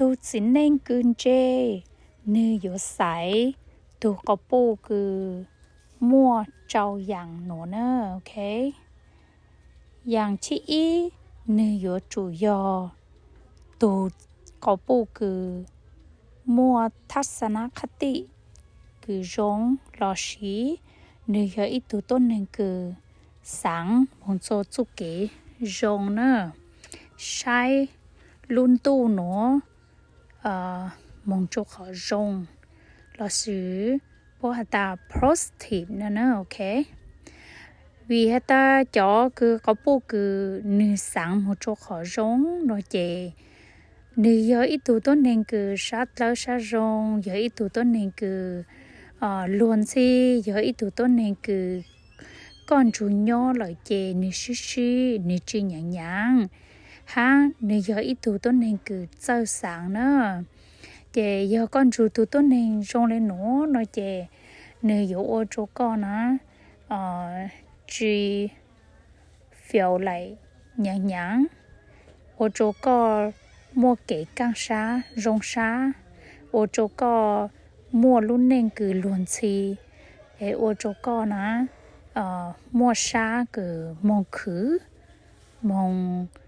Tus txiv neej kws ntse, nwg yuav xaiv tug quas puj kws muaj rau yaam nuav na, ok. Yaam thib ib, nwg yuav tsum yog tug quas puj kws muaj thab xa nab qhab tim kws zoo, lossis nwg yog ib tug tuab neeg kws xaav moog txug txuj kev zoo na, saib lub ntuj nuav moog tsua qhov zoo, lossis puab has tas positive na, ok. Vim has tas cov kws quas puj kws nwg xaav moog tsua qhov zoo no ces nwg yog ib tug tuab neeg kws sab dlawb sab zoo, yog ib tug tuab neeg kws luag ntxhi, yog ib tug tuab neeg kws koj nrug nyob lawm ces nwg sib sib, nwg tsi nyaav nyaav, hab nwg yog ib tug tuab neeg kws txawj xaav na. Ces yog koj nrug tug tuab neeg zoo le nuav no ces nwg yuav ua rua koj na tsi fiaus laim nyaav nyaav, ua rua koj muaj kev kaaj sab zoo sab, ua rua koj muaj lub neej kws luag ntxhi, es ua rua koj na muaj sab kws moog khwv, moog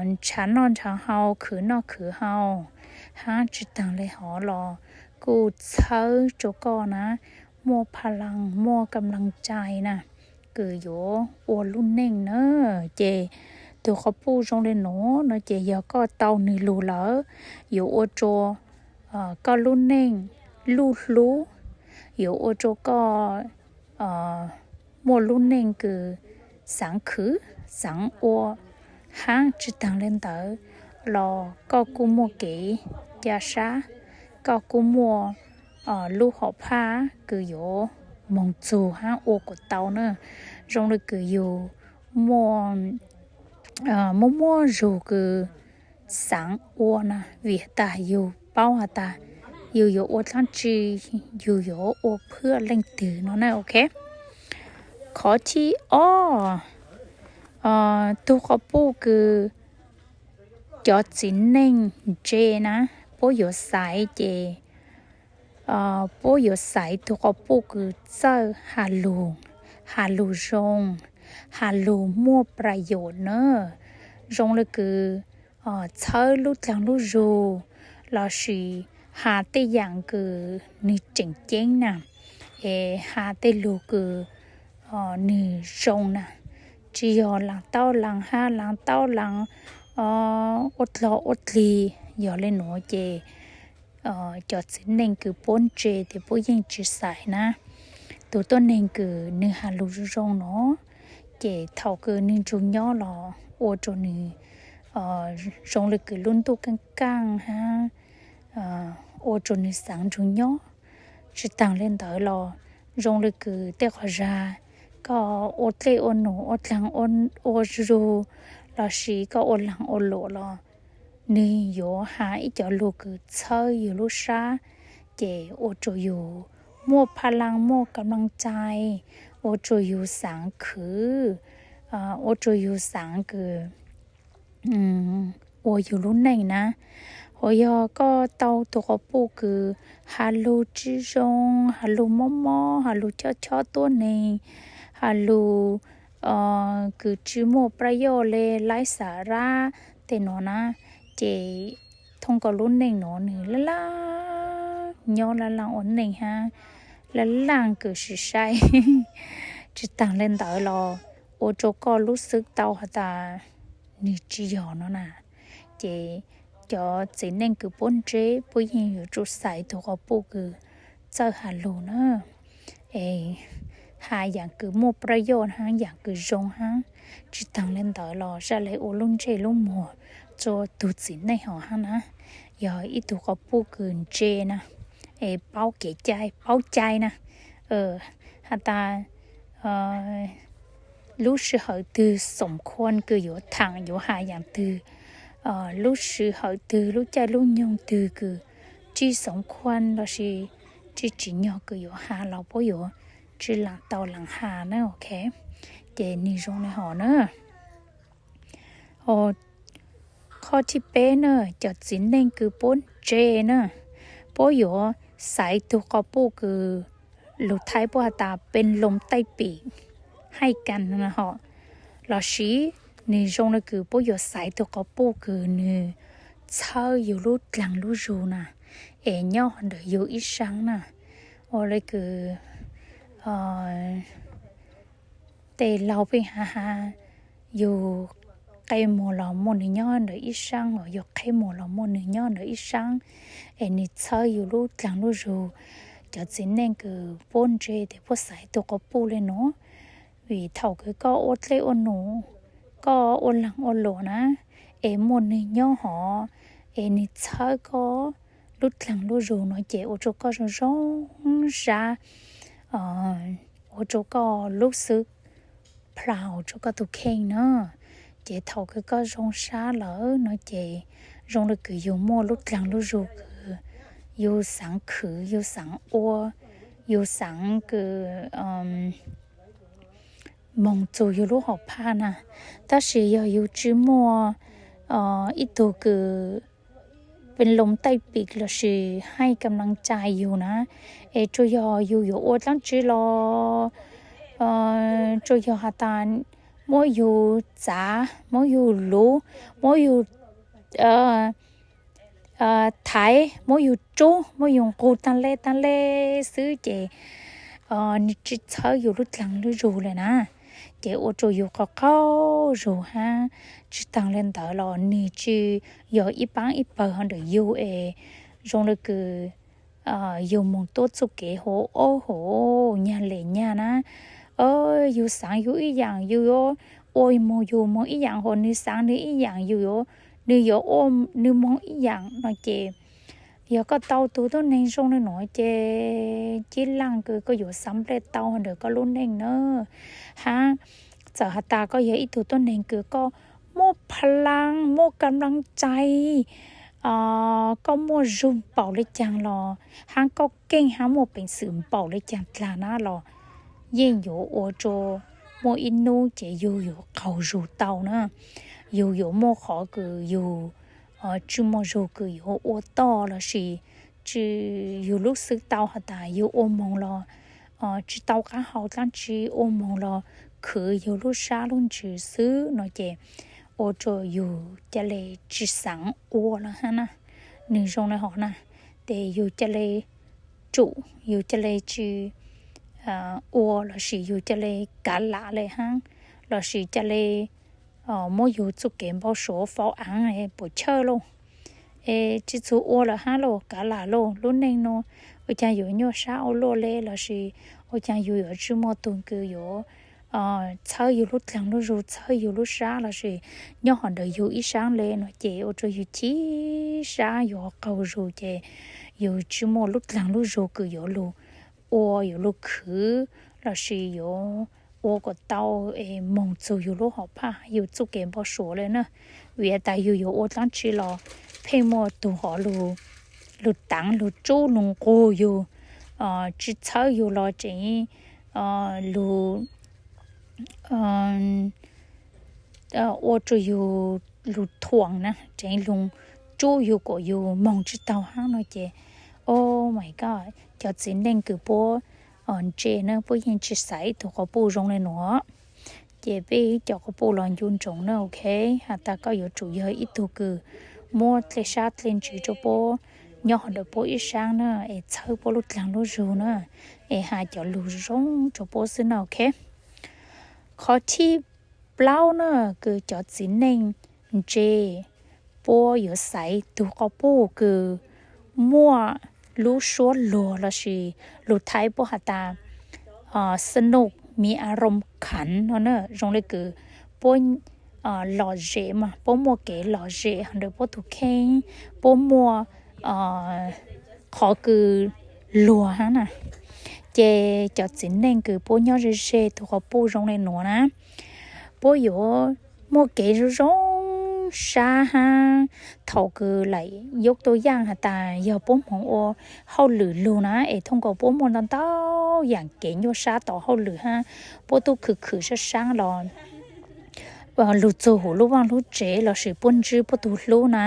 nrhav noj nrhav haus, khwv noj khwv haus, hab tsi taag le hov los kuj txhawb rua koj na muaj pha laag muaj kam laag cai na, kws yuav ua lub neej na. Ces tug quas puj zoo le nuav no ces yog koj tau nwg lug lawm, yuav ua rua koj lub neej luj hlub, yuav ua rua koj muaj lub neej kws xaav khwv xaav ua, hab tsi taag le ntawd los koj kuj muaj kev ca sab, koj kuj muaj lub hom phaj kws yuav moog txug hab ua kuas tau na. Zoo le kws yug muaj, muaj muaj zug kws xaav ua na, vim has tas yug paub has tas yug yuav ua dlaab tsi, yug yuav ua phwaj leej twg no na, ok. Qhov thib ob, tug quas puj kws cov txiv neej ntse na, puab yuav xaiv ces puab yuav xaiv tug quas puj kws txawj has lug, has lug zoo, has lug muaj pla yam na. Zoo le kws txhawb lub dlaag lub zug, lossis has tej yaam kws nwg tseem ceeb na, es has tej lug kws nwg zoo na, tsi yog laag taub laag hab laag taub laag ua dlog ua dlig. Yog le nuav ces cov txiv neej kws puab ntse ces puab yeej tsi xaiv na. Tug tuab neeg kws nwg has lug zoo zoo no, ces thaum kws nwg nrug nyob los ua rua nwg zoo le kws lub ntuj kaaj kaaj hab ua rua nwg xaav nrug nyob. Tsi taag le ntawd los zoo le kws tej qhov zag koj ua dlej ua num ua dlaag ua zug, lossis koj ua laag ua luam los nwg yuav has ib cov lug kws txhawb yug lub sab, ces ua rua yug muaj pha laag muaj kam laag cai, ua rua yug xaav khwv, ua rua yug xaav kws ua yug lub neej na. Hos yog koj tau tug quas puj kws has lug tsi zoo, has lug mob mob, has lug chob chob tuab neeg, has lug kws tsi muaj pla yam le laib xav rab tej no na, ces thooj koj lub neej nuav nwg laj laj nyob laj laj ua neej hab laj laj kws sim saib. Tsi taag le ntawd los ua rua koj lub xwb tau has tas nwg tsi yog no na. Ces cov txiv neej kws puab ntse puab yeej yuav tsum xaiv tug quas puj kws txawj has lug na, es has yaam kws muaj pla yam hab yaam kws zoo hab. Tsi taag le ntawd los zaj le ua lub ntsej lub muag rua tug txiv neej hov hab na. Yog ib tug quas puj kws ntse na, es paub kev cai paub cai na, has tas lub sij hawm twg xoom khuam kws yuav thaam yuav has yaam twg, lub sij hawm twg lub caij lub nyoog twg kws tsi xoom khuam lossis tsi tsim nyog kws yuav has los puab yuav tsi laam tau laam has na, ok. Ces nwg zoo le hov na. Os, Qhov thib peb na, cov txiv neej kws puab ntse na, puab yuav xaiv tug quas puj kws lug Thaib puab has tas pes loos taij pim haij kas hom, lossis nwg zoo le kws puab yuav xaiv tug quas puj kws nwg txhawb yug lub dlaag lub zug na, es nyob ntawm yug ib saab na. Ua le kws tej laug pheej has has, yug qe muag los muaj nwg nyob ntawm ib saab, yug qheb muag los muaj nwg nyob ntawm ib saab, es nwg txhawb yug lub dlaag lub zug. Cov txiv neej kws puab ntse tes puab xaiv tug quas puj le nuav, vim thaum kws koj ua dlej ua num, koj ua laag ua luam na, es muaj nwg nyob hov, es nwg txhawb koj lub dlaag lub zug no ces ua rua koj zoo zoo sab, ua rua koj lub xwb plam ua rua koj tug kheej na. Ces thaum kws koj zoo sab lawm no ces zoo le kws yug muaj lub dlaag lub zug kws yug xaav khwv, yug xaav ua, yug xaav kws moog txug yug lub hom phaj na. Tab sis yog yug tsi muaj ib tug kws pes loos taij pim lossis haij kam laas cai yug na, es tsuas yog yug yuav ua dlaab tsi los tsuas yog has tas muab yug txav, muab yug luv, muab yug thaiv, muab yug tsub, muab yug nqug taag le taag le xwb ces nwg tsi txhawb yug lub dlaag lub zug le na. Ces ua rua yug qaug qaug zug hab, tsi taag le ntawd los nwg tsi yog ib paab ib pawg hov ntawm yug es zoo le kws yug moog tuab txuj kev huv aub huv nyag le nyag na. Yug xaav yug ib yaam yug yuav ua moog yug moog ib yaam, hos nwg xaav nwg ib yaam yug yuav, nwg yuav ua nwg moog ib yaam no ces yog koj tau tug tuab neeg zoo le nuav ces cib laaj kws koj yuav xaav nplej tau ntawm koj lub neej na. Hab txawm has tas koj yog ib tug tuab neeg kws koj muaj pha laas, muaj kam laas cai, koj muaj zug npaum le caag los hab koj keej hab muaj peev xwm npaum le caag dlaag na los yeej yuav ua rua muaj ib nub ces yug yuav qaug zug tau na. Yug yuav muaj qhov kws yug tsi muaj zug kws yuav ua toj lossis tsi, yug lub xwb tau has tas yug ua moog los tsi tau qaab hau dlaab tsi, ua moog los khwv yug lub sab lub ntsws xwb no ces ua rua yug ca le tsi xaav ua lawm hab na. Nwg zoo le hov na, ces yug ca le tsum, yug ca le tsi ua lossis yug ca le kav lam le hab, lossis ca le muab yug txuj kev npau suav faus aav puam chawj lauj. Es tsi txug ua lawm hab lauj, kav lam lauj, lub neej nuav ua caag yuav nyuaj sab ua luaj le lossis ua caag yug yuav tsi muaj tug kws yuav txhawb yug lub dlaag lub zug, txhawb yug lub sab lossis nyob hov ntawm yug ib saab le no ces ua rua yug chib sab yuav qaug zug ces yug tsi muaj lub dlaag lub zug kws yuav lug ua, yuav lug khwv lossis yuav ua kom tau es moog txug yug lub hom phaj, yug txuj kev npau suav le na. Vim has tas yug yuav ua dlaab tsi los pheej muaj tug hov lug taav, lug tsub, lug nqug yug, tsi txhawb yug los tseem lug ua rua yug lug thuam na, tseem lug tsub yug kom yug moog tsi tau hab no ces, oh my God, cov txiv neej kws puab ntse na puab yeej tsi xaiv ib tug quas puj zoo le nuav. Ces peb cov quas puj los ncu ntsoov na, ok, has tas koj yuav tsum yog ib tug kws muab dlej sab dlej ntsws rua puab nyob hov ntawm puab ib saab na, es txhawb puab lub dlaag lub zug na, es has cov lug zoo rua puab xwb na, ok. Qhov thib plaub na, kws cov txiv neej ntse puab yuav xaiv tug quas puj kws muaj lub suab luag lossis lug Thaib puab has tas สนุก มีอารมณ์ขัน no na, zoo le kws puab lom zem mas puab muaj kev lom zem hov ntawm puab tug kheej, puab muaj qhov kws luag hab na. Ces cov txiv neej kws puab nyob ze ze tug quas puj zoo le nuav na, puab yuav muaj kev zoo zoo sab hab. Thaum kws laim yub tua yaaj has tas yog puab moog ua hauj lwm lug na, es thooj nkaus puab muaj ntau ntau yaam kev nyuaj sab tom hauj lwm hab, puab tub khwv khwv sab saab los lug txug huv lub vaaj lub tsev lossis puab ntsib puab tug hlub na,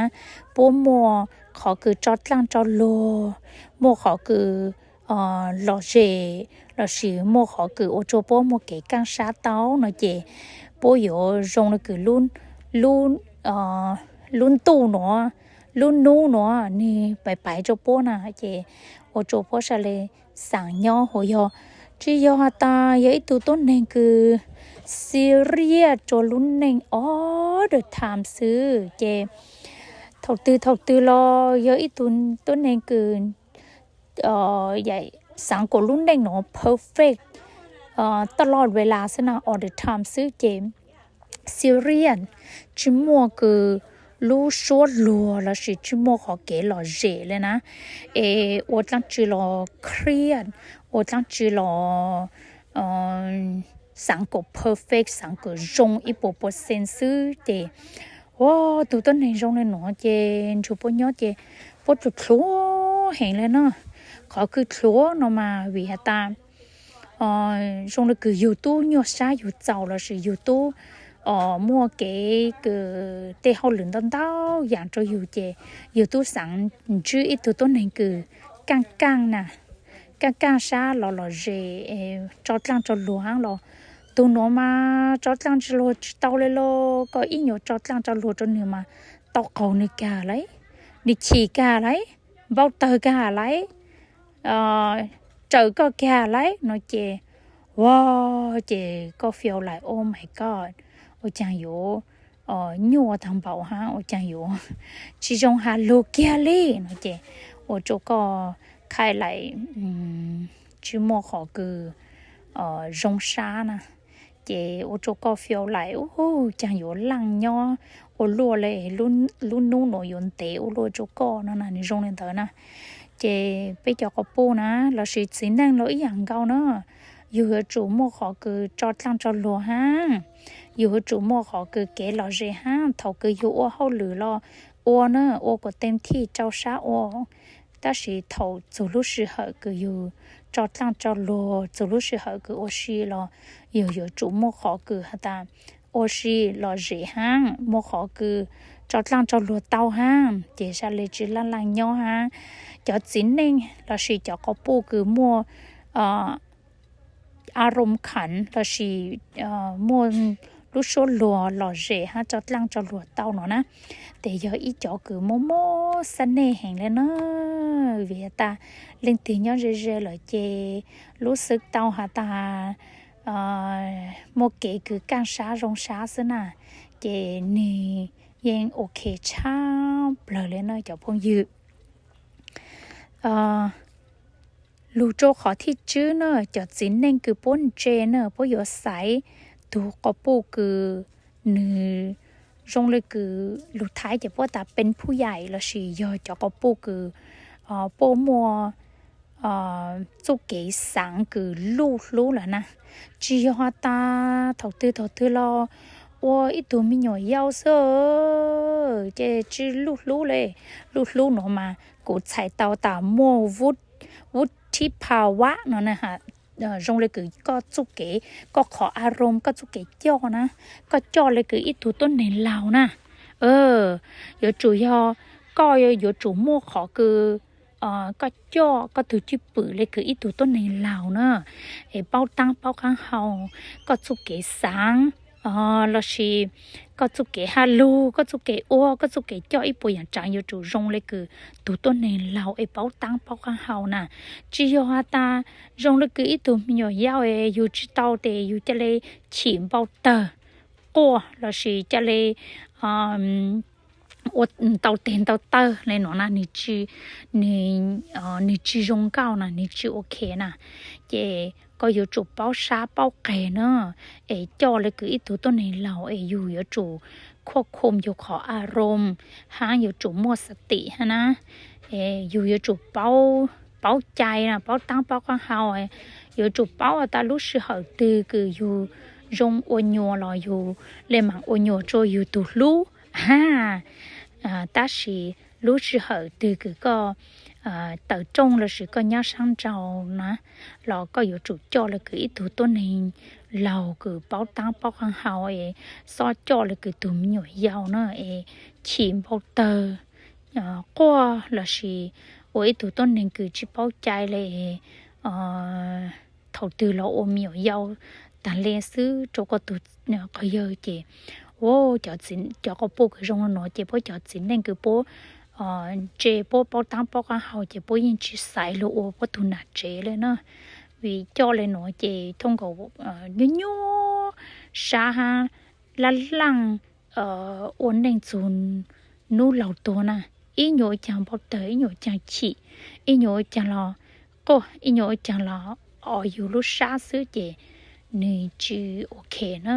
puab muaj qhov kws tso dlaaj tso luag, muaj qhov kws lom zem, lossis muaj qhov kws ua rua puab muaj kev kaaj sab tau no ces puab yuav zoo le kws lub ntuj nuav, lub nub nuav nwg paiv paiv rua puab na ces ua rua puab saj le xaav nyob huv yog, tsi yog has tas yog ib tug tuab neeg kws serious rua lub neej all the time xwb ces thaum twg thaum twg los yog ib tug tuab neeg kws xaav kuas lub neej nuav perfect taj loj ua las xwb na, all the time xwb ces serious, tsi muaj kws lub suab luag lossis tsi muaj qhov kev lom zem le na, es ua dlaab tsi los khriaj, ua dlaab tsi los xaav kuas perfect, xaav kuas zoo ib puas percent xwb ces, ua tug tuab neeg zoo le nuav ces nrug puab nyob ces puab tsuas dlhuav heev le na. Qhov kws dlhuav no mas vim has tas zoo le kws yug tub nyuaj sab yug txaus lossis yug tub muaj kev kws tej hauj lwm ntau ntau yaam rua yug ces yug tub xaav ntsib ib tug tuab neeg kws kaaj kaaj na, kaaj kaaj sab los lom zem, tso dlaaj tso luag hab los tug nuav mas tso dlaaj tso luag tsi tau le los koj ib nyuas tso dlaaj tso luag rua nwg mas tau qaug nwg kag lauj, nwg chim kag lauj, npau tawg kag lauj, raws koj kag lauj no ces, ua ces koj feel like, oh my God, ua caag yuav nyuaj taag npaum hab, ua caag yuav tsi zoo has lug kiag li no ces ua rua koj khai laim tsi muaj qhov kws zoo sab na. Ces ua rua koj feel like, ua caag yuav laaj nyob ua luaj le, lub nub nuav yuav ntev ua luaj rua koj no na, nwg zoo le ntawd na. Ces peb cov quas puj na, lossis txiv neej los ib yaam nkaus na, yug yuav tsum muaj qhov kws tso dlaaj tso luag hab, yug yuav tsum muaj qhov kws kev lom zem hab. Thaum kws yug ua hauj lwm los ua na, ua kuas tem thij rau sab ua, tab sis thaum txug lub sij hawm kws yug tso dlaaj tso luag, txug lub sij hawm kws ua si los yug yuav tsum muaj qhov kws has tas ua si lom zem hab, muaj qhov kws tso dlaaj tso luag tau hab, ces saj le tsi laaj laaj nyob hab. Cov txiv neej lossis cov quas puj kws muaj arom khav lossis muaj lub suab luag lom zem hab tso dlaaj tso luag tau no na, ces yog ib cov kws muaj mob xab nej heev le na, vim has tas leej twg nyob ze ze lawm ces lub xwb tau has tas muaj kev kws kaaj sab zoo sab xwb na, ces nwg yeej ok tshaj plawg le na cov phooj ywg. Lug rua qhov thib tswb na, cov txiv neej kws puab ntse na, puab yuav xaiv tug quas puj kws nwg zoo le kws lug Thaib ces puab tas peev phuj yaim lossis yog cov quas puj kws puab muaj txuj kev xaav kws luj hlub lawm na. Tsi yog has tas thaum twg thaum twg los ua ib tug me nyuam yau xwb ces tsi luj hlub le. Luj hlub no mas kuv txhais tau tas muaj vuj thib pha vam no na, zoo le kws koj txuj kev, koj qhov arom, koj txuj kev coj na, koj coj le kws ib tug tuab neeg laug na. Yuav tsum yog koj yuav tsum muaj qhov kws koj coj koj tug cwj pwm le kws ib tug tuab neeg laug na, es paub taab paub qaab hau, koj txuj kev xaav lossis koj txuj kev has lug, koj txuj kev ua, koj txuj kev coj ib puas yaam tsaav yuav tsum zoo le kws tug tuab neeg laug es paub taab paub qaab hau na. Tsi yog has tas zoo le kws ib tug me nyuam yau es yug tsi tau tes yug ca le chim npau tawg quaj lossis ca le ua ntau teg ntau taw le no na, nwg tsi zoo nkauj na, nwg tsi ok na. Ces koj yuav tsum paub sab paub qeg na, es coj le kws ib tug tuab neeg laug es yug yuav tsum khuaj khum yug qhov arom hab yuav tsum muaj xatim hab na. Yug yuav tsum paub cai na, paub taab paub qaab hau, yuav tsum paub tas lub sij hawm twg kws yug zoo ua nyuas los yug le maam ua nyuas rua yug tug hlub hab, tab sis lub sij hawm twg kws koj tawm rooj lossis koj nyob saab nraud na los koj yuav tsum coj le kws ib tug tuab neeg laug kws paub taab paub qaab hau es xob coj le kws tug me nyuam yaus na es chim npau tawg quaj lossis ua ib tug tuab neeg kws tsi paub cai le es thaum twg los ua me nyuam yaus taag le xwb rua koj tug qhov yawg ces, cov qhov puj kws zoo le nuav ces puab cov txiv neej kws puab ntse puab paub taab paub qaab hau ces puab yeej tsi xaiv lug ua puab tug nam tsev le na. Vim coj le nuav ces thooj nkaus nyuaj nyuaj sab hab laj laaj ua neej txug nub laug tuag na, ib nyuas caag npau tawg, ib nyuas caag chim, ib nyuas caag los quaj, ib nyuas caag los o yug lub sab xwb ces nwg tsi ok na.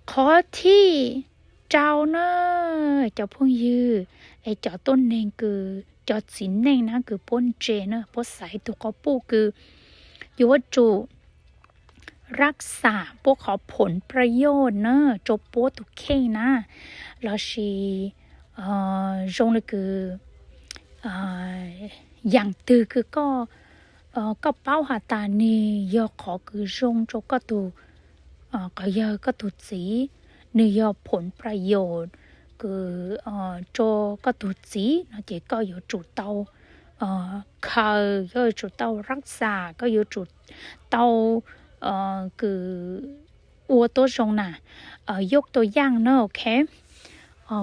Qhov thib rau na, cov phooj ywg, es cov tuab neeg kws, cov txiv neej na kws puab ntse na puab xaiv tug qhov puj kws yuav tsum rab xam puab qhov phoom prayoj na rua puab tug kheej na, lossis zoo le kws yaam twg kws koj paub has tas nwg yog qhov kws zoo rua koj tug qhov yawg koj tug txiv, nwg yog phoom prayoj kws rua koj tug txiv no ces koj yuav tsum tau khaws, koj yuav tsum tau rab xam, koj yuav tsum tau kws ua tuab zoo na. Yog tug yaam na, ok,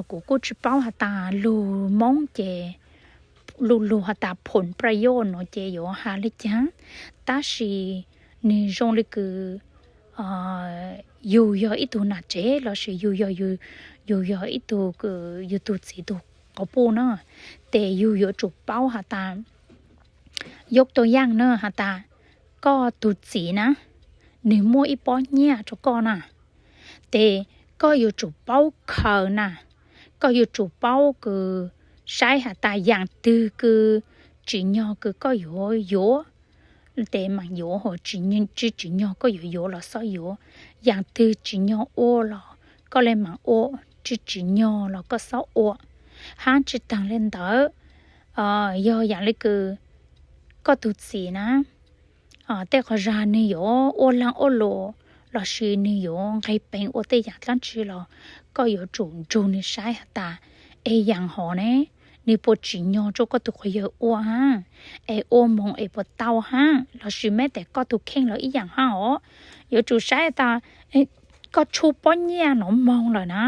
kuv kuj tsi paub has tas lug Moob ces lu lug has tas phoom prayoj no ces yuav has le caag, tab sis nwg zoo le kws yug yog ib tug nam tsev lossis yug yog, yug yog ib tug kws yug tug txiv tug qhov puj na, ces yug yuav tsum paub has tas, yog tug yaam na has tas koj tug txiv na, nwg muaj ib pob nyiaj rua koj na, ces koj yuav tsum paub khaws na, koj yuav tsum paub kws saib has tas yaam twg kws tsim nyog kws koj yuav yuav, ces maam yuav, tsi tsim nyog koj yuav yuav los xob yuav, yaam twg tsim nyog ua los koj le maam ua, tsi tsim nyog los koj xob ua. Hab tsi taag le ntawd, yog yaam le kws koj tug txiv na, tej qhov zag nwg yuav ua laag ua luam lossis nwg yuav nqeg peev ua tej yaam dlaab tsi los koj yuav tsum nrug nwg saib has tas, es yaam hov ne, nwg puas tsim nyog rua koj tug qhov yawg ua hab, es ua moog es puas tau hab, lossis meb tes koj tug kheej los ib yaam hab os. Yuav tsum saib tas koj tshuaj pob nyiaj nuav moog lawm na,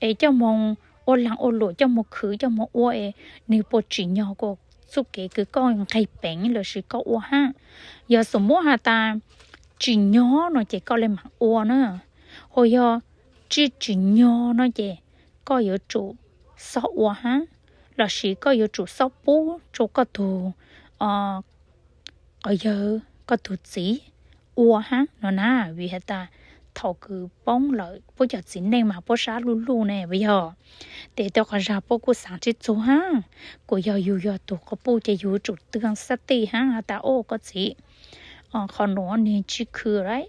es coj moog ua laag ua luam, coj moog khwv, coj moog ua es nwg puas tsim nyog kuas txuj kev kws koj nqeg peev lossis koj ua hab. Yog xum muab has tas tsim nyog no ces koj le maam ua na, ho yog tsi tsim nyog no ces koj yuav tsum xob ua hab, lossis koj yuav tsum xob pub rua koj tug qhov yawg koj tug txiv ua hab no na, vim has tas thaum kws poob lawm puab cov txiv neej mas puab sab luj luj ne puas yog. Ces tej qhov zag puab kuj xaav tsi txug hab, kuas yog yug yog tug qhov puj ces yug yuav tsum tw xab tij hab has tas, o koj txiv, qhov nuav nwg tsi khwv lawm,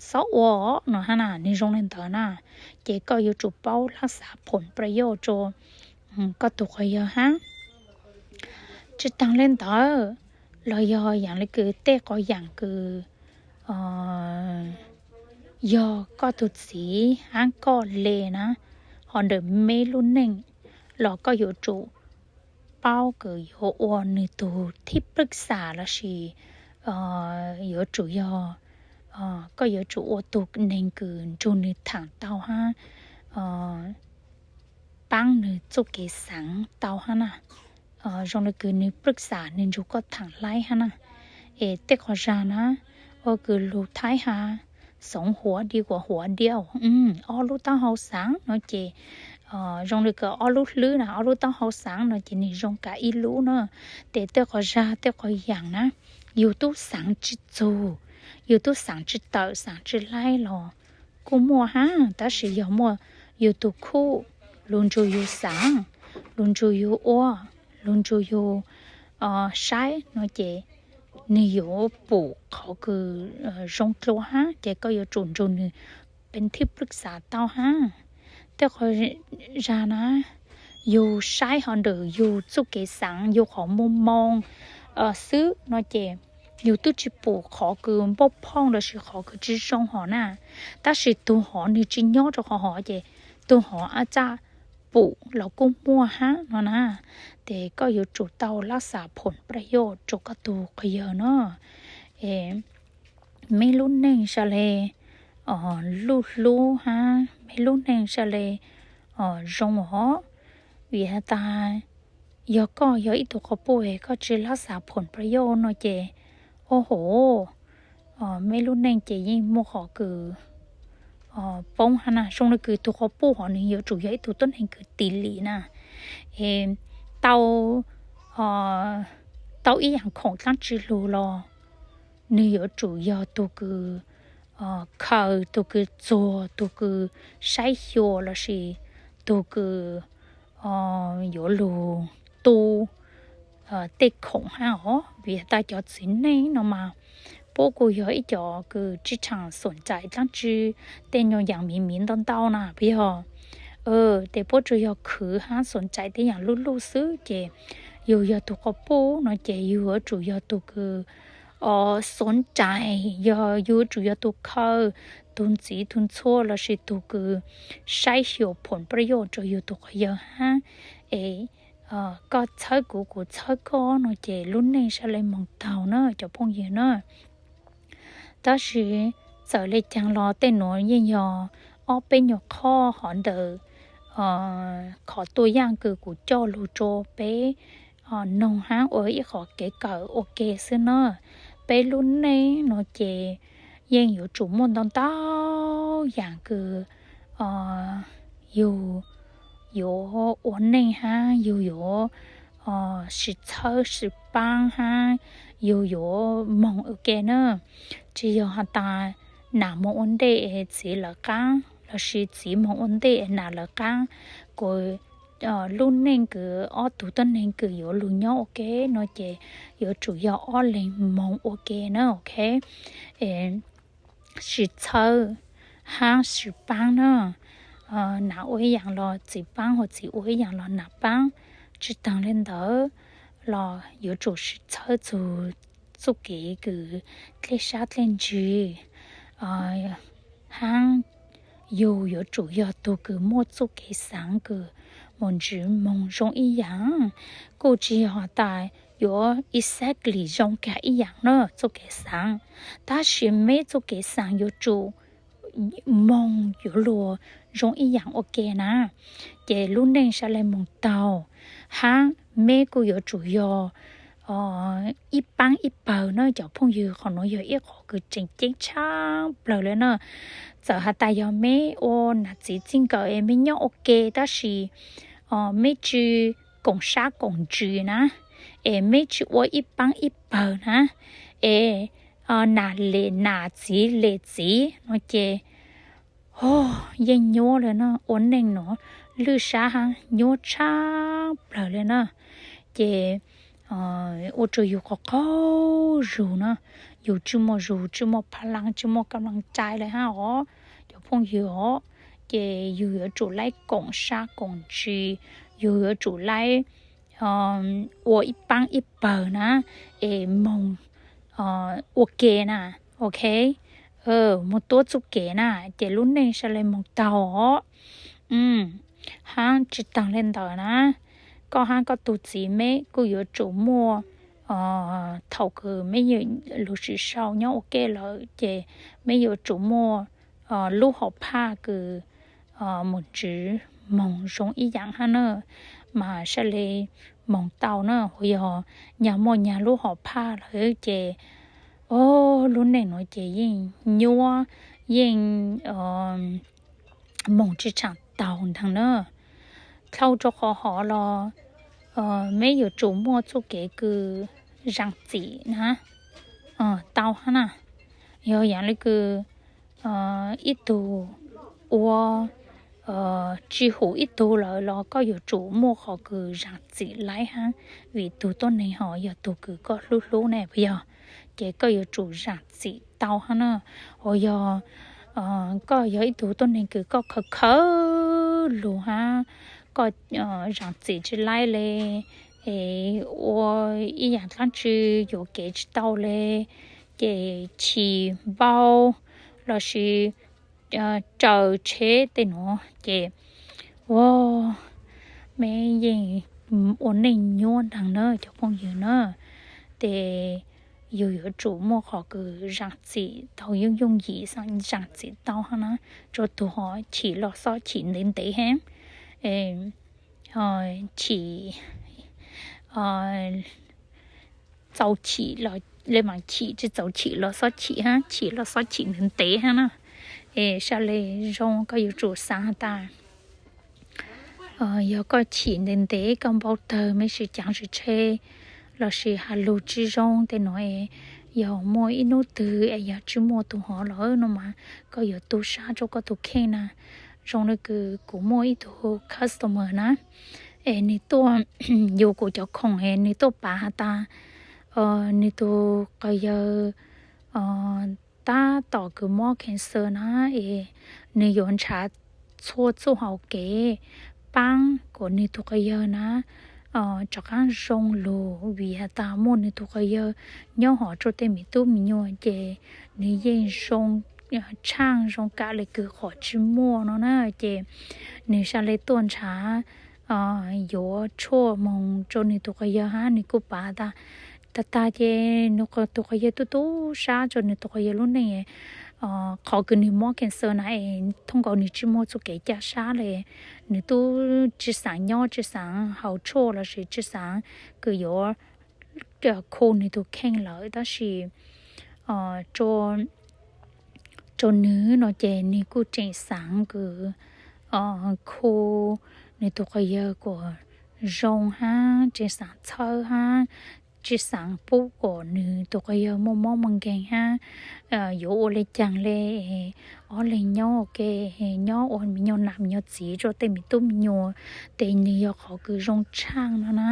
xob ua no hab na, nwg zoo le ntawd na, ces koj yuav tsum paub lab xav phoom prayoj rua koj tug qhov yawg hab. Tsi taag le ntawd, los yog yaam le kws tej qhov yaam kws yog koj tug txiv hab koj le na, ho ntawm meb lub neej los koj yuav tsum paub kws yuav ua nwg tug thib plwj xam lossis yuav tsum yog koj yuav tsum ua tug neeg kws nrug nwg thaam tau hab paab nwg txuj kev xaav tau hab na. Zoo le kws nwg plwj xam nwg nrug koj thaam laib hab na. Es tej qhov zag na, ua kws lug Thaib has, xoov huav diav kuas huav diav, ob lub taub hau xaav no ces zoo le kws ob lub hlwb na, ob lub taub hau xaav no ces nwg zoo kag ib lub na. Ces tej qhov zag tej qhov yaam na, yug tub xaav tsi txug, yug tub xaav tsi tawm xaav tsi laib los kuj muaj hab, tab sis yog muaj yug tug khuj lug nrug yug xaav, lug nrug yug ua, lug nrug yug saib no ces nwg yuav pum qhov kws zoo dlua hab, ces koj yuav tsum nrug nwg peev thib plwj xam tau hab. Tej qhov zag na, yug saib ho ntawm yug txuj kev xaav, yug qhov muaj moo xwb no ces yus twb tsis pum qhov kws npauj phooj lossis qhov kws tsis zoo hov na, tab sis tug hov nwg tsis nyob rua qhov hov ces tug hov ab txaj pum los kuj muaj hab no na. Ces koj yuav tsum tau lab xav phoom paj yaj rua koj tug qhov yawg na. Meb lub neej sa le luj hlub hab meb lub neej sa le zoo os. Vim has tas yog koj yog ib tug quas puj es koj tsis lab xav phoom paj yaj no ces, o hov, meb lub neej ces yeej muaj qhov kws poob hab na. Zoo le kws tug quas puj hov nwg yuav tsum yog ib tug tuab neeg kws tiv lim na, es tau, tau ib yaam khoom dlaab tsi lug los nwg yuav tsum yog tug kws khaws, tug kws txuag, tug kws saib xyuas lossis tug kws yuav lug tu tej khoom hab os. Vim has tas cov txiv neej no mas puab kuj yog ib cov kws tsi tshaam xoom ncaim dlaab tsi tej nyuas yaam miv miv ntau ntau na puas yog. Ces puab tsuas yog khwv hab xoom ncaim tej yaam luj luj xwb ces yug yog tug quas puj no ces yug yuav tsum yog tug kws xoom ncaim, yog yug yuav tsum yog tug khaws, tug ntxiv tug ntxhua lossis tug kws saib xyuas phoom paj yaj rua yug tug qhov yawg hab. Es koj txhawb kuv, kuv txhawb koj no ces lub neej sa le moog taug na cov phooj ywg na. Tab sis txawm le caag los tej nuav yeej yog ob peb nyuas qhov hov ntawm qhov tuaj yaaj kws kuv coj lug rua peb noog hab ua ib qhov kev kawm ua ke xwb na. Peb lub neej no ces yeej yuav tsum muaj ntau ntau yaam kws yug yuav ua neej hab yug yuav sib txhawb sib paab hab yug yuav moog ua ke na. Tsi yog has tas nam moog ua ntej es txiv lawv qaab lossis txiv moog ua ntej es nam lawv qaab. Kuv lub neej kws ob tug tuab neeg kws yuav lug nyob ua ke no ces yuav tsum yog ob leeg moog ua ke na, ok. Sib txhawb hab sib paab na. Nam ua ib yaam los txiv paab, hos txiv ua ib yaam los nam paab. Tsi taag le ntawd los yuav tsum sib txhawb txug txuj kev kws dlej sab dlej ntsws hab yug yuav tsum yog tug kws muaj txuj kev xaav kws moog ntsws moog zoo ib yaam. Kuj tsi yog has tas yuav exactly zoo kag ib yaam na txuj kev xaav, tab sis meb txuj kev xaav yuav tsum moog yuav luag zoo ib yaam ua ke na, ces lub neej sa le moog taug. Hab meb kuj yuav tsum yog ib paab ib pawg na cov phooj ywg. Qhov nuav yog ib qhov kws tseem ceeb tshaj plawg le na. Txawm has tas yog meb ua nam txiv txij nkawm es meb nyob ua ke tab sis meb tsi koom sab koom ntsws na, es meb tsi ua ib paab ib pawg na, es nam lem nam txiv lem txiv no ces yeej nyuab le na. Ua neej nuav lwj sab hab nyuab tshaj plawg le na. Ces ua rua yug qaug qaug zug na, yug tsi muaj zug, tsi muaj pha laa, tsi muaj kam laa cai le hab os cov phooj ywg os. Ces yug yuav tsum laib koom sab koom ntsws, yug yuav tsum laib ua ib paab ib pawg na, es moog ua ke na, ok, moog tuab txuj kev na, ces lub neej sa le moog taug os. Hab tsi taag le ntawd na, koj hab koj tug txiv meb kuj yuav tsum muaj, thaum kws meb lug sim sau nyob ua ke lawm ces meb yuav tsum muaj lub hom phaj kws moog ntsws moog zoo ib yaam hab na, mas sa le moog tau na. Ua yog nyag muaj nyag lub hom phaj lawm ces, o, lub neej nuav ces yeej nyuab, yeej moog tsi tshaam taug ntaag na. Dlhau rua qhov hov los meb yuav tsum muaj txuj kev kws zaam txim na, tau hab na. Yog yaam le kws ib tug ua tsi hum ib tug lawm los koj yuav tsum muaj qhov kws zaam txim laib hab, vim tug tuab neeg hov yog tug kws koj hlub hlub ne puas yog, ces koj yuav tsum zaam txim tau hab na. Ua yog koj yog ib tug tuab neeg kws koj khawv khawv lug hab, koj zaam txim tsi laib le, es ua ib yaam dlaab tsi yuam kev tsi tau le, ces chim npau lossis raws tsheb tej nuav ces, ua, meb yeej ua neej nyuaj ntaag na cov phooj ywg na. Ces yug yuav tsum muaj qhov kws zaam txim tau yooj yooj yim, zaam txim tau hab na. Tsuas tug ho chim los xob chim ntev ntev heev, chim txaus chim los le maam chim, tsi txaus chim los xob chim hab, chim los xob chim ntev ntev hab na. Es sab le zoo koj yuav tsum xaav has tas, yog koj chim ntev ntev koj npau tawg meb sib caav sib tsheb lossis has lug tsi zoo tej nuav es, yog muaj ib nub twg es yog tsi muaj tug hov lawm no mas koj yuav tu sab rua koj tug kheej na. Zoo le kws kuv muaj ib tug customer na, es nwg tuaj yug kuv cov khoom es nwg tuaj pav has tas, nwg tug quas yawg tab tom kws mob cancer na, es nwg yuav nrhav txhua txuj hauv kev paab kuas nwg tug quas yawg na rov qaab zoo lug, vim has tas muaj nwg tug quas yawg nyob hov rua tej me tub me nyuam ces nwg yeej zoo tshaaj zoo kam le kws qhov tsi muaj no na. Ces nwg sab le tuaj nrhav yuav tshuaj moog rua nwg tug quas yawg hab nwg kuj pav tas, tag tag ces nwg tug quas yawg tub tub sab rua nwg tug quas yawg lub neej. Qhov kws nwg mob cancer na es thooj nkaus nwg tsi muaj txuj kev caj sab le, nwg tub tsi xaav nyob, tsi xaav haus tshuaj lossis tsi xaav kws yuav khu nwg tug kheej lawm, tab sis rua nwg no ces nwg kuj tseem xaav kws khu nwg tug quas yawg kuas zoo hab tseem xaav txhawb hab tsi xaav pub kuas nwg tug quas yawg muaj mob muaj nkeeg hab yuav ua le caag le, ob leeg nyob ua ke, nyob ua me nyuam nam me nyuam txiv rua tej me tub me nyuam, ces nwg yog qhov kws zoo tshaaj no na.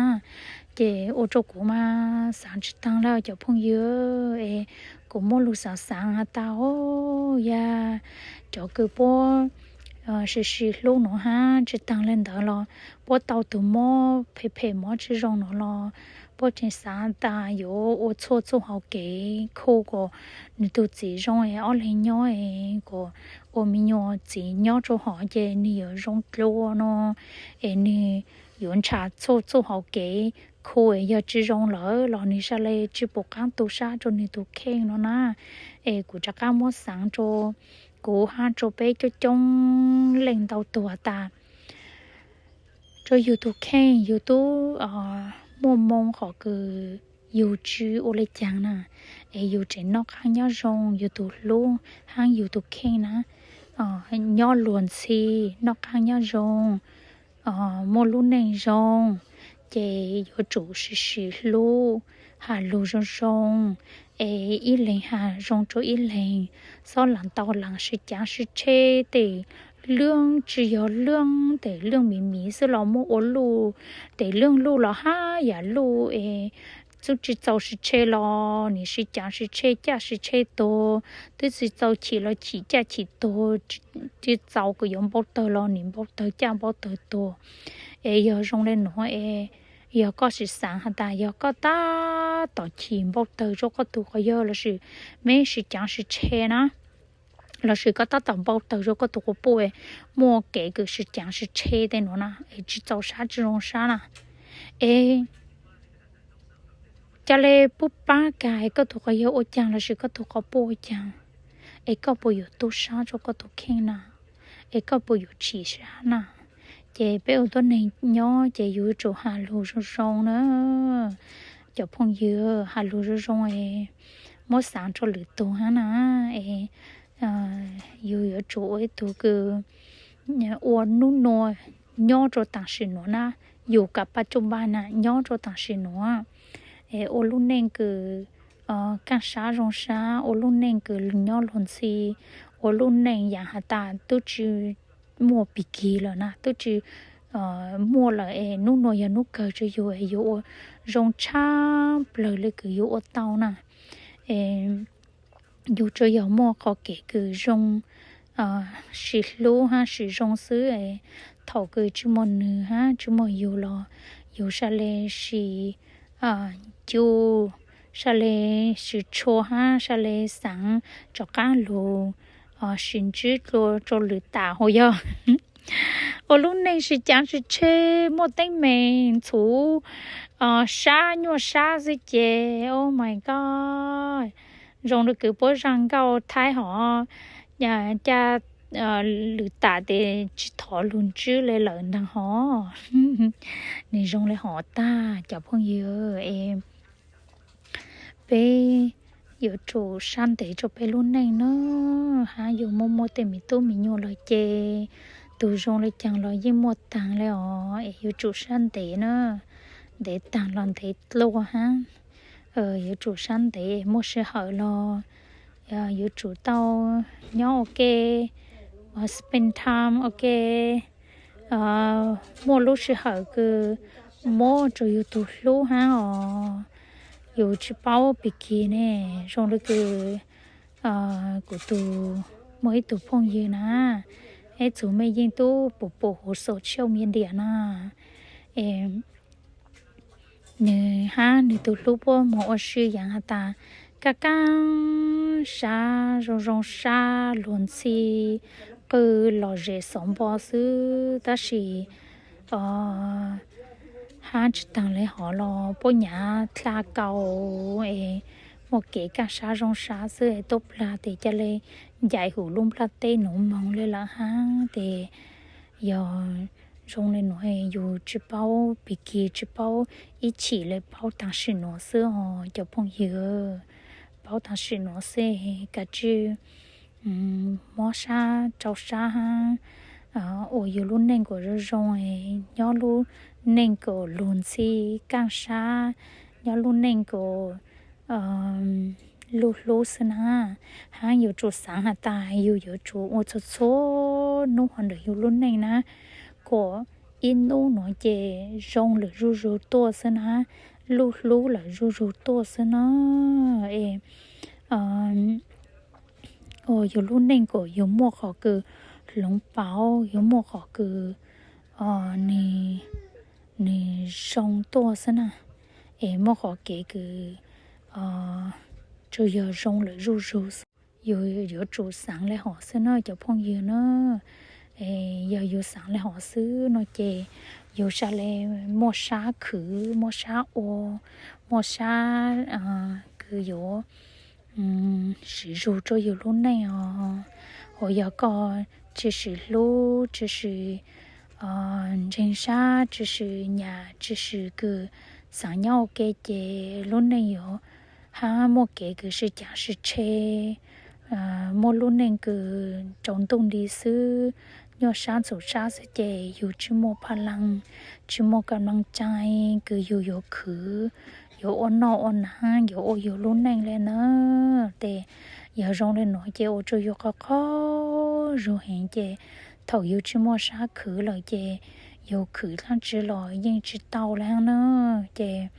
Ces ua rua kuv mas xaav tsi taag le cov phooj ywg, es kuv muaj lug xaav xaav has tas, o, yog cov kws puab sib sib hlub nuav hab tsi taag le ntawd los puab tau tug mob phem phem mob tsi zoo nuav los puab tseem xaav tas yuav ua txhua txuj hauv kev khu kuas nwg tug txiv zoo es ob leeg nyob es kuas ua me nyuam txiv nyob rua hov ces nwg yuav zoo dlua no, es nwg yuav nrhav txhua txuj hauv kev khu es yog tsi zoo lawm los nwg sab le tsi pum qaab tu sab rua nwg tug kheej no na. Es kuv rov qaab muab xaav rua kuv hab rua peb coob coob leej ntau tug has tas, rua yug tug kheej yug tub muaj moo qhov kws yug tsi ua le caag na, es yug tseem noj qaab nyob zoo, yug tug hlub hab yug tug kheej na nyob luag ntxhi, noj qaab nyob zoo, muaj lub neej zoo, ces yuav tsum sib sib hlub, has lug zoo zoo, es ib leeg has zoo rua ib leeg, xob laam tau laam sib caav sib tsheb, tes lwj tsi yog lwj, tes lwj miv miv xwb los muab ua luj, tes lwj luj los hab yam luj es txuj tsi txaus sib tsheb los nim sib caav sib tsheb caj sib tsheb tuag, twb tsi txaus chim los chim caj chim tuag, tsi txaus kws yuav npau tawg los nim npau tawg caj npau tawg tuag. Es yog zoo le nuav es, yog koj sib xaav has tas yog koj tab tom chim npau tawg rua koj tug quas yawg lossis meb sib caav sib tsheb na, lossis koj tab tom npau tawg rua koj tug quas puj, muaj kev kws sib caav sib tsheb tej nuav na, es tsi txaus sab tsi zoo sab na, es ca le pub paab kag es koj tug quas yawg ua caag lossis koj tug quas puj ua caag, es koj puas yuav tu sab rua koj tug kheej na, es koj puas yuav chim sab na. Ces peb ua tuab neeg nyob ces yug yuav tsum has lug zoo zoo na. Cov phooj ywg, has lug zoo zoo es muab xaav rua lwm tug hab na, es yug yuav tsum ua ib tug kws ua nub nua nyob rua taam sim nuav na, yug kam pab tsuj npaj na nyob rua taam sim nuav, es ua lub neej kws kaaj sab zoo sab, ua lub neej kws nyob luag ntxhi, ua lub neej yaam has tas tub tsi muaj pig kig lawm na, tub tsi muaj lawm es nub nua yog nub kawg rua yug es yug ua zoo tshaj plawg le kws yug ua tau na. Es yug tsuas yog muaj qhov kev kws zoo, sib hlub hab sib zoo xwb es thaum kws tsi muaj nwg hab tsi muaj yug los yus sa le siv ncu, sa le siv tshua hab sa le xaav rov qaab lug siv ntsib dlua rua lwm tam hab yog ua lub neej sib caav sib tshe, muaj teeb meem ntxhuv, sab nyuaj sab xwb ces, oh my God, zoo le kws puab zaj nkauj Thaib hov, ca lwm tam tes tsis thov lug ntsib le lawm ntaag hov. Nwg zoo le hov tag cov phooj ywg es peb yuav tsum sab ntev rua peb lub neej na, hab yus muaj muaj tej me tub me nyuam lawm ces tug zoo le caag los yeej muaj taag le os, es yuav tsum sab ntev na, ntev taag los ntev dlua hab. Yuav tsum sab ntev muaj sij hawm los yuav tsum tau nyob ua ke, spend time ua ke, muaj lub sij hawm kws muab rua yug tug hlub hab os. Yus tsis paub pig kig ne, zoo le kws kuv tug, muaj ib tug phooj ywg na, ib txug mej yeej tub pum pum huv social media na, nwg hab nwg tug hlub puab moog ua si yaav has tas kaaj kaaj sab zoo zoo sab luag ntxhi qw lom zem xov npo xwb, tab sis hab tsis taag le hov los puab nyav dlha kaus es muaj kev kaaj sab zoo sab xwb es tuaj plag tes ca le ncaim huv lub nplaj teb nuav moog le lawm hab tes yog zoo le nuav yus tsis paub pig kig tsis paub ib chim le paub taag sim nuav xwb os cov phooj ywg, paub taag sim nuav xwb kav tsij mob sab rau sab hab ua yug lub neej kuas zoo zoo, nyob lub neej kuas luag ntxhi kaaj sab, nyob lub neej kuas luag hlub xwb na. Hab yuav tsum xaav has tas yug yuav tsum ua txhua txhua nub hov ntawm yug lub neej na, kuas ib nub nuav ces zoo lawm zuj zug tuaj xwb na, luj hlub lawm zuj zug tuaj xwb na. Es ua yug lub neej kuas yug muaj qhov kws hloov pauv, yug muaj qhov kws nwg zoo tuaj xwb na, es muaj qhov kev kws tsuas yog zoo lawm zuj zug xwb. Yug yuav tsum xaav le hov xwb na cov phooj ywg na. Yog yug xaav le hov xwb no ces yug sa le muaj sab khwv, muaj sab ua, muaj sab kws yuav siv zug rua yug lub neej os. Ua yog koj tsis sim hlub, tsis sim ntseeg sab, tsis sim nyam, tsis sim kws xaav nyob ua ke ces lub neej yuav hab muaj kev kws sib caav sib tshe, muaj lub neej kws tsaus ntuj nti xwb, nyuaj sab ntxhov sab xwb ces yug tsis muaj pha laa, tsis muaj kam laa cai kws yug yuav khwv, yuav ua noj ua naag, yuav ua yug lub neej le na. Tes yog zoo le nuav ces ua rua yug qhov qhov zug heev ces thaum yug tsis muaj sab khwv lawm ces yug khwv dlaab tsi los yeej tsis tau le hab na. Ces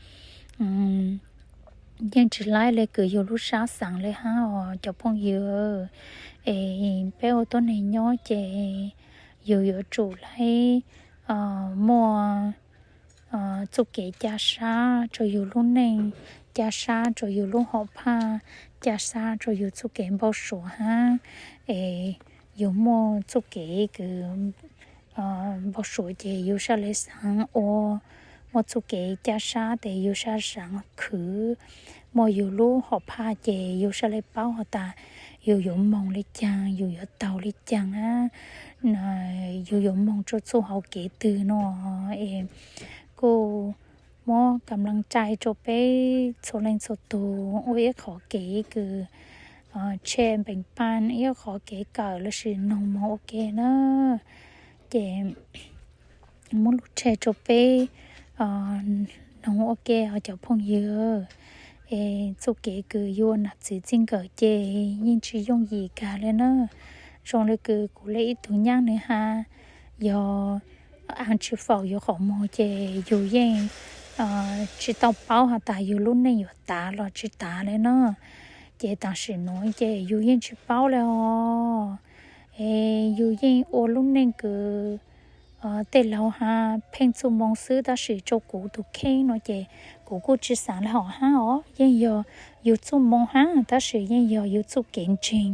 yeej tsis laib le kws yug lub sab xaav le hab os cov phooj ywg. Es peb ua tuab neeg nyob ces yug yuav tsum laib muaj txuj kev ca sab rua yug lub neej, ca sab rua yug lub hom phaj, ca sab rua yug txuj kev npau suav hab. Es yug muaj txuj kev kws npau suav ces yug sa le xaav ua, muaj txuj kev ca sab tes yug sa xaav khwv, muaj yug lub hom phaj ces yug sa le paub has tas yug yuav moog le caag, yug yuav taug le caag hab, yug yuav moog rua txuj hauv kev twg no. Es kuj muab kam laa cai rua peb txhua leej txhua tug ua ib qhov kev kws tshe npeem paj, ib qhov kev kawm lossis noog moog ua ke na. Ces muab lug tshe rua peb noog ua ke os cov phooj ywg. Es txuj kev kws yug ua nam txiv txij nkawm ces yeej tsis yooj yim kag le na. Zoo le kws kuv le ib tug nyaab nwg has, yog aa tsis faus yug qhov muag ces yug yeej tsis tau paub has tas yug lub neej yuav tav los tsis tav le na. Ces tam sim nuav ces yug yeej tsis paub le os. Es yug yeej ua lub neej kws tej laug has pheej txuj moo xwb, tab sis rau kuv tus kheej no ces kuv kuj tsis xaav le hov hab os. Yeej yog yug txuj moo hab, tab sis yeej yog yug txuj kev ntseeg,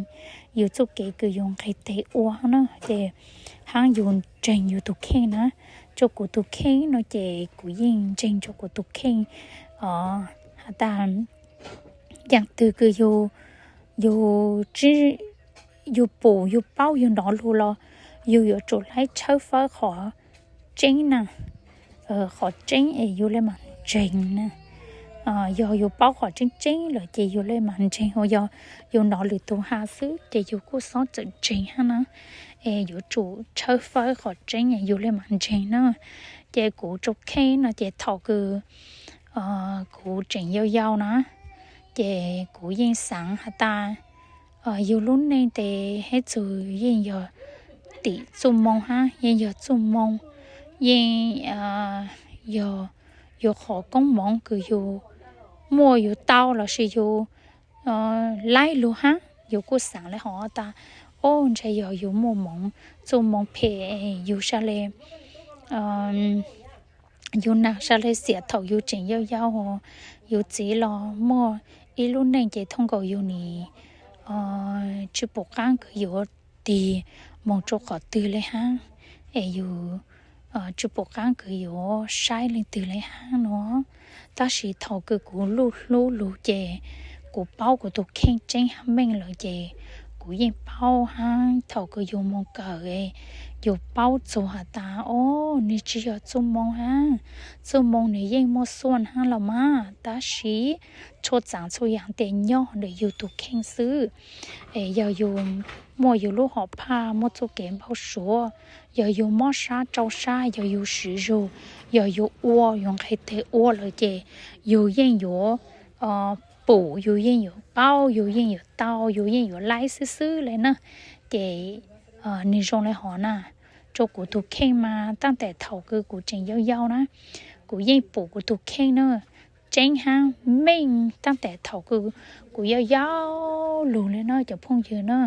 yug txuj kev kws yug nqeg teg ua na, ces hab yug ntseeg yug tus kheej na. Rau kuv tus kheej no ces kuv yeej ntseeg rau kuv tus kheej. Has tas yaam twg kws yug, yug pum yug paub yug nov lug los yug yuav tsum laib tshawb fawb qhov tseeb na, qhov tseeb es yug le maam ntseeg na. Yog yug paub qhov tseeb tseeb lawm ces yug le maam ntseeg, ua yog yug nov lwm tug has xwb ces yug kuj xob txawm ntseeg hab na. Es yuav tsum tshawb fawb qhov tseeb es yug le maam ntseeg na. Ces kuv tus kheej no ces thaum kws kuv tseem yau yau na, ces kuv yeej xaav has tas yug lub neej tes hab txug yeej yog tim txuj moo hab, yeej yog txuj moo, yeej yog yug qhov koob moov kws yug muaj yug tau lossis yug laib lug hab. Yug kuj xaav le hov tas, o, ntshe yog yug muaj moov, txuj moo phem, yug sa le yug nag sa le xiam thaum yug tseem yau yau, yug txiv los muaj ib lub neej ces thooj nkaus yug nim tsis pum qaab kws yuav tig moog rua qhov twg le hab, es yug tsis pum qaab kws yuav saib leej twg le hab no. Tab sis thaum kws kuv luj hlub lug ces kuv paub kuv tus kheej tseeb hab meej lawm ces kuv yeej paub hab. Thaum kws yug moog kawm, yug paub txug has tas, o, nwg tsis yog txuj moo hab, txuj moo nwg yeej muaj xuaj hab los mas, tab sis txhua tsaam txhua yaam tes nyob ntawm yug tus kheej xwb. Es yog yug muaj yug lub hom phaj muaj txuj kev npau suav, yog yug mob sab tsau sab, yog yug siv zug, yog yug ua yug nqeg teg ua lawm ces yug yeej yuav pum, yug yeej yuav paub, yug yeej yuav tau, yug yeej yuav laib xwb xwb le na. Ces nwg zoo le hov na, rua kuv tus kheej mas taab tes thaum kws kuv tseem yau yau na, kuv yeej pum kuv tus kheej na, tseeb hab meej taab tes thaum kws kuv yau yau lug le na cov phooj ywg na.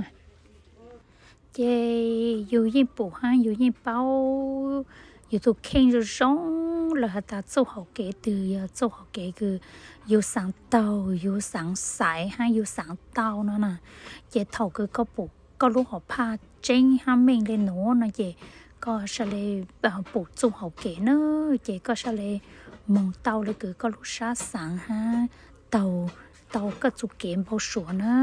Ces yug yeej pum hab yug yeej paub yug tus kheej zoo zoo lawm has tas txuj hauv kev twg yog txuj hauv kev kws yug xaav taug, yug xaav xaiv hab yug xaav tau no na. Ces thaum kws koj pum koj lub hom phaj tseeb hab meej le nuav no ces koj sa le pum txuj hauv kev na, ces koj sa le moog tau le kws koj lub sab xaav hab taug tau koj txuj kev npau suav na.